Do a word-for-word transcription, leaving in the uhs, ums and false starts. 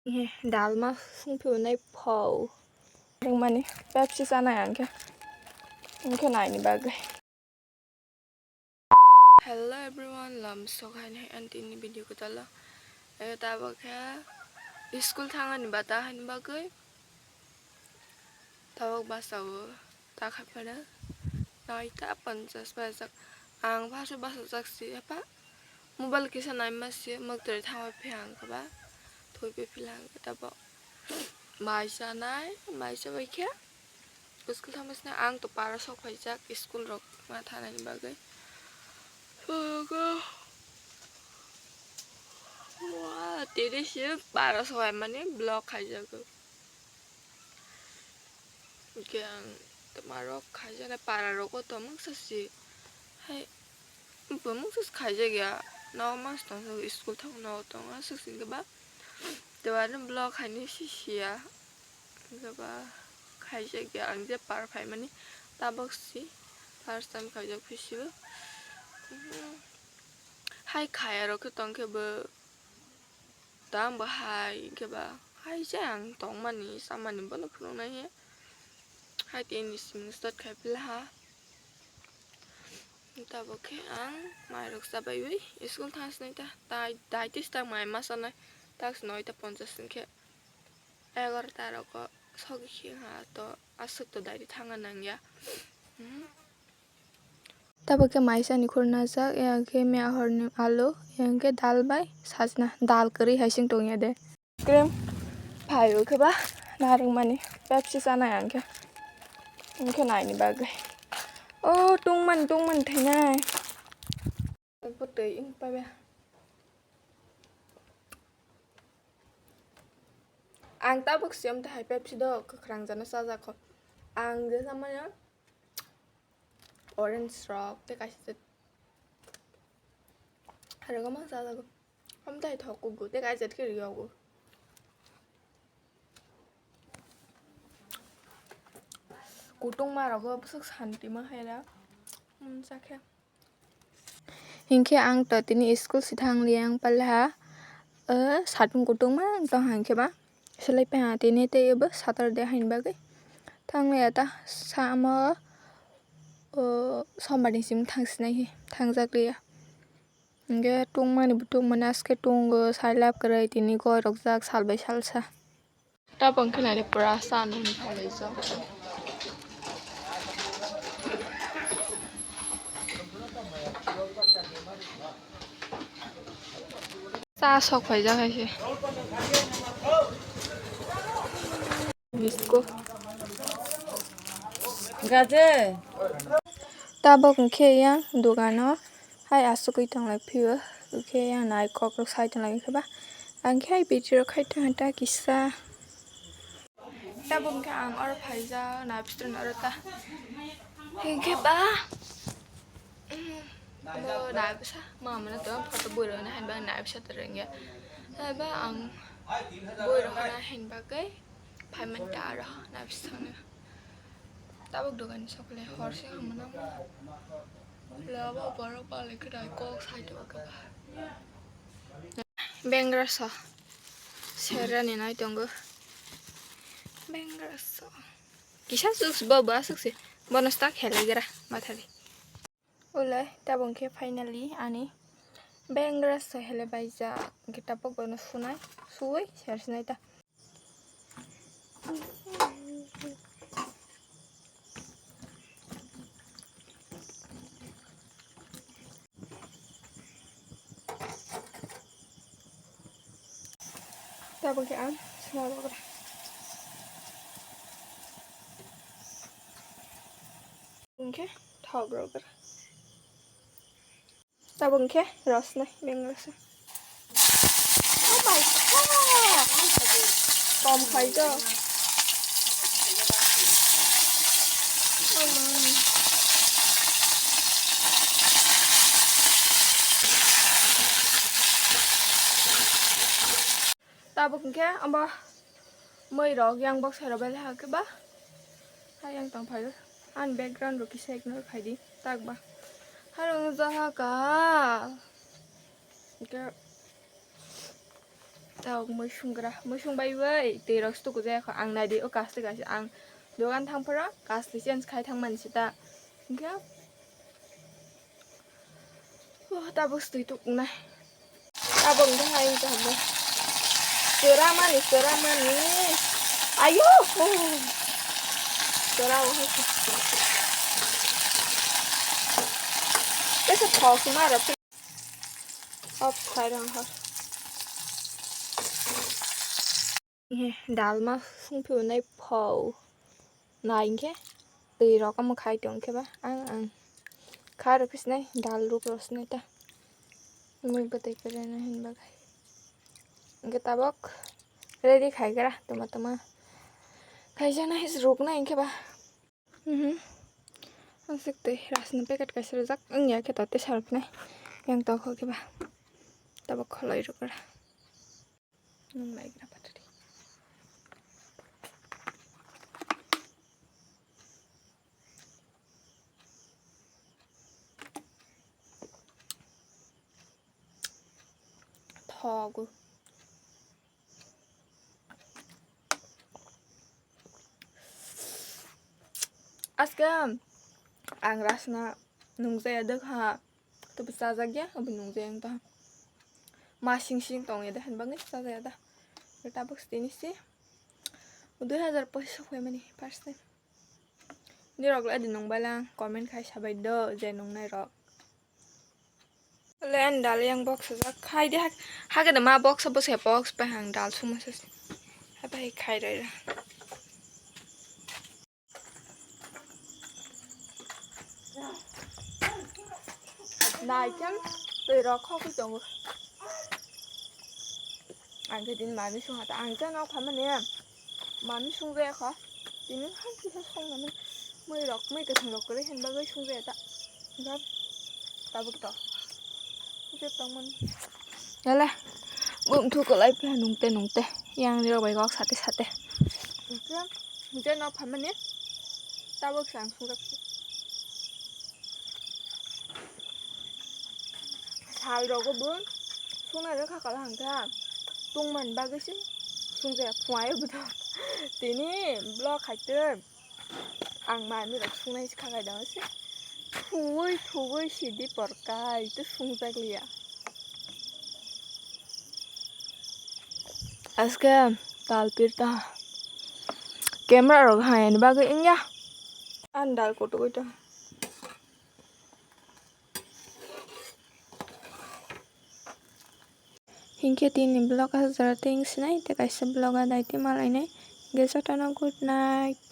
Dalma sungphiunai phau. Rwngmani Pepsi chanai ang khe. Ang khe naini bagwi. Hello everyone, lam sok hai hai ang tini video kwtal o. Eh, tabok khe school thangani bata haini bagwi. Tabok basa o ta khai phano. Noita ponchas bajak. Ang basa basa jak si apa? Mobile kisa naima si moktori thangma phi ang khe ba. Thoi pe phila ang khe tabok. Mai chanai, mai chabai khe. School thangma sini ang to para sok phaijak school rok ma thanani bagwi. Ogo. Wa, tiri si para sok mani block khaijago. Hingke ang toma rok khaijana para rogo tongmung sasi. Hai, bumung sas khaijak ya. No mas tong school thang no tong aswk singke ba. Tewani block haini sisiya. Hingke ba khaijak ya ang je par phaimani tabok si first time khaijak phisibo. Hai khaya rok khe tong khe bo tang bo hai hingke ba hai je ang tongmani samani bono phunuknai he. Hai tini siming start khai pila ha. Tabok khe ang mairok chabaiwi school thang sinai ta, tai, tai tis ta mai ma chanai, tak noita ponchas hwnkhe egarota rok o sogwi khe ha to aswk to dairi thangna nangya. Tabok khe mai chani khurna jak, yang khe mia horni alu, yang khe dal bai sajna, dal kwrwi hai sing tongya de. Cream phai o khe ba narwkmani Pepsi chanai ang khe. Ang khe naini bagwi. O tungmani, tungmani thainai. Bo twi wng pa be. Ang tabuk siyam ta hai Pepsi do kwkhwrang jana chajak kho. Ang je samaya orange rok tei kaisa je Harwk ma chajago. Amtai thok kugo tei kaijat khe riogo. Kutungma rogo bwswk santi ma khaira. Sakhe. Hinkhe ang to tini school si thang liya ang palha. Satung kutungma tong hinkhe ba. Selai paiha tini tei ebo Saturday haini bagwi. Thang liya ta samo sombar ni simi thang sinai hi thangjak liya. Hingke tungmani bo tungmani aske tungo sailab kwrwi tini goi rok jak sal bai salsa. Tabok khe naidi pura sa nung thanglaijak. Sa sok phaijak hai se. Bisko. Gaje. Tabok hwnkhe yang dogano hai asugwi tonglai phio, hwnkhe yang nai kok rok sai tonglai hwnkhe ba, ang khe hai video rok khai tongkha ta kisa. Tabok hwnkhe ang oro phaijak, naiphitor oro ta hwnkhe ba. Bo naibwsa mama no to photo bui rwna hai ba naibwsa to rwngya. Hai ba ang bui rwna hai bagwi phaimani ta aro naibwsa thangna. Tabuk dogan ni sokole hor se ang mwnang mwnang. Labo borok balai kwtai kok sai tongo khe ba. Bengra so serani nai tongo. Bengra so kisa suk bo ba suk se bono sta khele gra mathari. Ulai tabuk khe finally ani bengra so hele baijak, hwnkhe tabuk bono sunai, suwi sersinai ta. Tabuk khe ang swnam rwgra. Hwnkhe thok rwgra. Tabuk hwnkhe rosnai bengra se. Oh my God! Kom khai do. Oh my. Tabuk hwnkhe abo mui rok yang boksai rok belai hakhe ba. Hai yang tong phai o. Ani background rok kisa ignore khai di. Tak ba. Hai rok wng jaha ka. Hwnkhe Tabuk mui sunggra, mui sungbai bai twi rok stukujak kho. Ang naidi o kasli kaisa ang dogan thang phoro kasli change khai thang mani sita. Hwnkhe oh, tabuk stwi tuknai. Tabuk wngkha hai wngkha hwnwi. Chwra mani, chwra mani. Ayo! Oh. Chwra o hai khe. Tesa thok ma rw. Off khai rang ha. Dalma sungphi unai phau. Nai hinkhe twi rok omo khai tong khe ba ang ang kha rw phisnai dal ruk rw swnai ta. Mui bwtwi kwrwino hin bagwi. Hinkhe tabuk ready khai gra tama tama. Khaijana his ruknai hinkhe ba. Mhm. Aswk twi rasni packet kaisa rijak wngya khe to tesa rw phinai. Yang tok khe ba. Tabuk kholoi rw gra. Nung lai gra patari. Thogo. Aske ang rasna nungjaya dwkha. Tei bo chajakya, abo nungjaya wng tongkha. Ma sing sing tongya de, hwnba wngwi chajakya da. Tabuk tini si dui hazar poisa phaimani first time. Nirok le adi nungbai lang, comment khai sabai do, je nungnai rok. Le ani dal yang box sajak khai de, hake de ma box bo se box bai hang dal suma se. Habai khai rai ra. Naikem twi rok khogwi tongo. Ang khe tini mami sung hata ang jano phamani mami sung jaya kho. Tini hai kisa song nani mui rok mui kwthang rok kwrwi hin bagwi sung jaya ta. Jab tabuk to. Jab tongmani. Yala, bumthu kwlai phiya nungte nungte. Yang nirok bai kok sate sate. Hwnkhe, hwnkhe no phaimani tabuk se ang sungjak. Sal rogo bo sungna rwkha kala hwnkhe, tungmani bagwi se sungjaya phuayo bo tini vlog khaitwi. Ang manwi rok sungnai se khakai da se. Thuwi thuwi sidi porkai to sungjak liya. Aske tal pirta. Camera rok hayani bagwi wngya. An dal kutu kutu. Hinkhe tini vlog aswk jora tei wng sinai tei kaisa vlog a daiti malainai. Hinkhe jotono good night.